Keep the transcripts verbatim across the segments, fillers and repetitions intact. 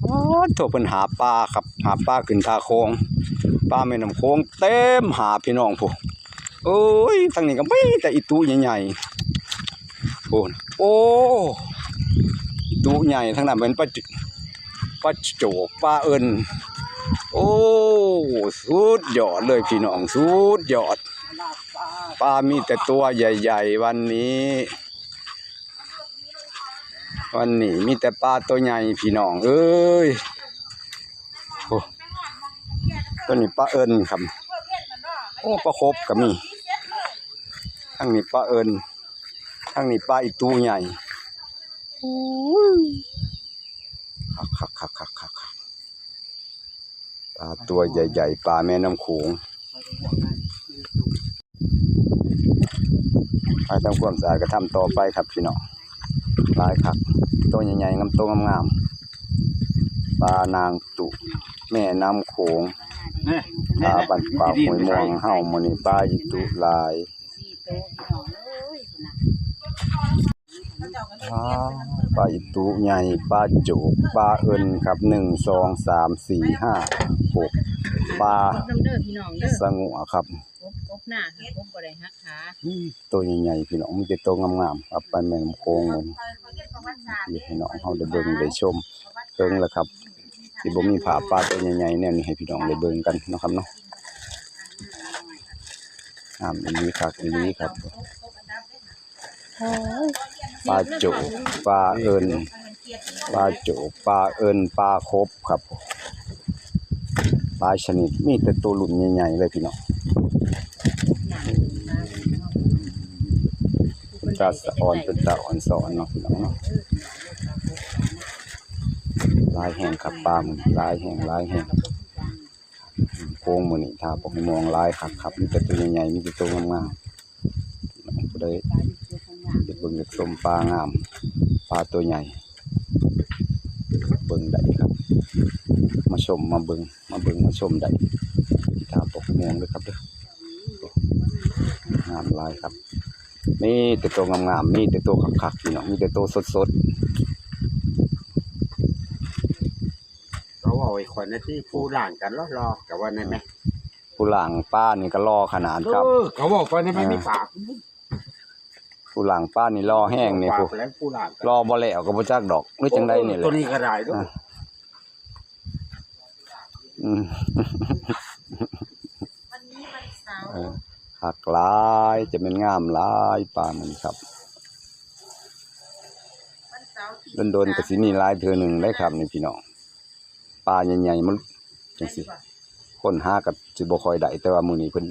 โอ้โถ เพิ่นหาปลาครับ หาปลาขึ้นท่าโขง ปลาแม่น้ำโขงเต็มหาดพี่น้องพุ้น โอ้ย ทางนี้ก็มีแต่อีตุ๊ใหญ่ๆ พุ้น โอ้ อีตุ๊ใหญ่ ทางนั้นเป็นปลาจุ ปลาโจก ปลาเอิ้น โอ้ สุดยอดเลยพี่น้อง สุดยอด ปลามีแต่ตัวใหญ่ๆ วันนี้ วันนี้มีแต่ปลาตัวใหญ่พี่น้องเอ้ย โอ้ ตัวนี้ปลาเอิ้นครับ โอ้ ปลาคบก็มี ทั้งนี้ปลาเอิ้น ทั้งนี้ปลาอีตุ๊ใหญ่ โอ้ย คักๆๆๆๆ ปลาตัวใหญ่ๆ ปลาแม่น้ำโขง ไปทำความสะอาดก็ทำต่อไปครับพี่น้อง หลายคัก ตัวใหญ่ๆ งาม ตัวงามๆ ปลานางตุ๊ แม่น้ำโขง นี่ ปลาบ้านปากห้วยม่วง เฮามื้อนี้ปลาอีตุ๊หลาย สี่โตพี่น้องเอ้ย อ่า ปลาอีตุ๊ใหญ่ ปลาโจก ปลาเอิ้นครับ หนึ่ง สอง สาม สี่ ห้า หก ปลา ครบนำเด้อพี่น้องเด้อ สะงัวครับ กบ กบหน้าค่ะ กบบ่ได้หักขา อืม ตัวใหญ่ๆ พี่น้อง มีแต่ตัวงามๆ ครับ ปลาแม่น้ำโขงมื้อนี้ พี่น้องเฮาได้เบิ่งได้ชม เบิ่งแล้วครับ ที่บ่มีภาพปลาตัวใหญ่ๆ แนวนี้ให้พี่น้องได้เบิ่งกันเนาะครับเนาะ งามอีหลีคักอีหลีครับ ปลาโจก ปลาเอิ้น ปลาโจก ปลาเอิ้น ปลาคบครับ หลายชนิด มีแต่ตัวรุ่นใหญ่ๆ เลยพี่น้อง เป็นตาสะออน เป็นตาอ่อนสอนเนาะพี่น้องเนาะ หลายแฮงครับ ปลามื้อนี้ หลายแฮง หลายแฮง โขงมื้อนี้ ท่าปากห้วยม่วงหลายคักครับ มีแต่ตัวใหญ่ๆ มีแต่ตัวงามๆ ผู้ใดอยากเบิ่งอยากชมปลางาม ปลาตัวใหญ่ เบิ่งได้ครับ มาชม มาเบิ่ง มาเบิ่ง มาชมได้ ที่ท่าปากห้วยม่วงเด้อครับเด้อ งามหลายครับ มีแต่ตัวงามๆ มีแต่ตัวคักๆ พี่น้อง มีแต่ตัวสดๆ เขาเอาไอ้คนนั้นที่ผู้ล่างกันรอๆ กับว่านั่นไหม ผู้ล่างปลานี่ก็รอขนาดครับ เออ เขาบอกไปนั่นไม่มีปาก ผู้ล่างปลานี่รอแฮงนี่ ปาก ผู้ แล้วผู้ล่างกัน รอบ่แล้วก็บ่จักดอก หรือจังใดนี่แหละ ตัวนี้ก็ได้ด้วย อ่ะ อืม วันนี้วันเสาร์ เออ คักหลาย จะเป็นงามหลายปลามื้อนี้ครับ วันเสาร์ที่ โดนๆ ก็สิมีหลายเทื่อหนึ่งได้ครับนี่พี่น้อง ปลาใหญ่ๆ มันจังสิ ค้นหาก็สิบ่ค่อยได้ แต่ว่ามื้อนี้เพิ่น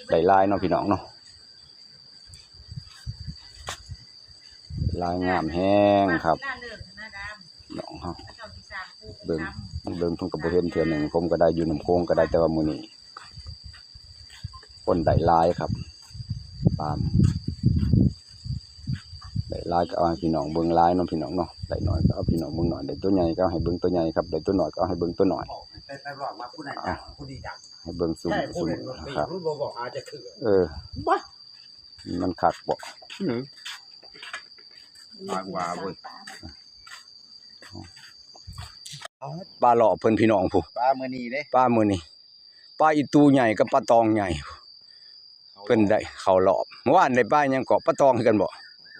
ได้หลายเนาะพี่น้องเนาะ หลายงามแฮงครับ น้องเฮา เบิ่ง เบิ่งเพิ่นก็บ่เห็นเทื่อหนึ่ง ผมก็ได้อยู่น้ำโขงก็ได้ แต่ว่ามื้อนี้ คนได้หลายครับ ปาล์ม ได้หลายก็เอาให้พี่น้องเบิ่งหลายเนาะพี่น้องเนาะ ได้น้อยก็เอาพี่น้องเบิ่งน้อย ได้ตัวใหญ่ก็เอาให้เบิ่งตัวใหญ่ครับ ได้ตัวน้อยก็เอาให้เบิ่งตัวน้อย แต่ตลอดมาผู้นั้นดัง ผู้นี้ดัง ให้เบิ่งสูง ใช่ ผู้ สูง นั้นมันปี ครับ ผู้บ่บอกหาจะคือ เออ บ้า มันคักบ่ อืม ปากว่าเว้ย ปลาหลอบเพิ่นพี่น้องผู้ ปลามื้อนี้เด้ ปลามื้อนี้ ปลาอีตูใหญ่กับปลาตองใหญ่ เพิ่นได้เข้าหลอบ เมื่อวานได้ปลาหยังเกาะ ปลาตองคือกันบ่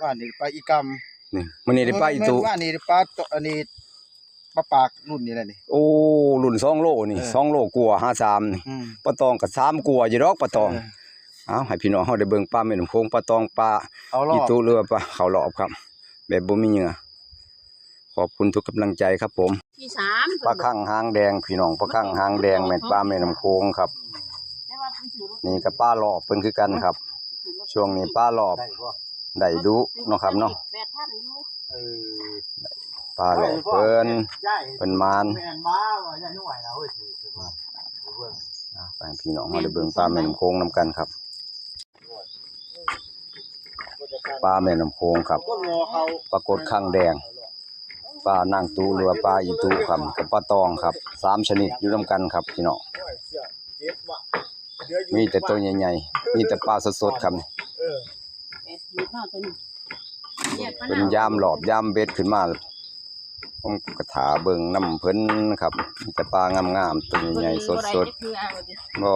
ว่านี่ปลาอีกำ นี่ มื้อนี้ได้ปลาอีตู ว่านี่ปลาต- อันนี้ ปลาปากรุ่นนี้แหละนี่ โอ้ รุ่นสองโลนี่ เออ สองโลกว่า ห้าสาม นี่ อืม ปลาตองก็สามกว่าอยู่ดอก ปลาตอง เออ เอาให้พี่น้องเฮาได้เบิ่งปลาแม่น้ำโขง ปลาตอง ปลา เข้าหลอบ อีตู หรือว่าปลาเข้าหลอบครับ แบบบ่มีเหยื่อ ขอบคุณทุกกำลังใจครับผม ที่สาม ปลาคังหางแดง พี่น้อง ปลาคังหางแดง แม่นปลาแม่น้ำโขงครับ แต่ว่าเพิ่นซื้อรถ นี่ก็ปลาหลอบเพิ่นคือกันครับ ช่วงนี้ปลาหลอบได้ดุเนาะครับเนาะ แปดพันอยู่ เออ ปลาหลอบเพิ่น เพิ่นหมาน แม่นมาว่าอย่าหน่วยนะเฮ้ย ถือว่า อ่ะ ไปพี่น้องมาได้เบิ่งปลาแม่น้ำโขงนำกันครับ ปลาแม่น้ำโขงครับ ปลากดคังแดง ปลานางตูหรือว่าปลาอีตูครับ กับปลาตองครับ สามชนิดอยู่นำกันครับพี่น้อง มีแต่ตัวใหญ่ๆ มีแต่ปลาสดๆครับ แปดสิบเนาะตัวนี้ เป็นยามหลอบยามเบ็ดขึ้นมา ผมก็ถ่าเบิ่งนำเพิ่นครับ มีแต่ปลางามๆ ตัวใหญ่ๆ สดๆ บ่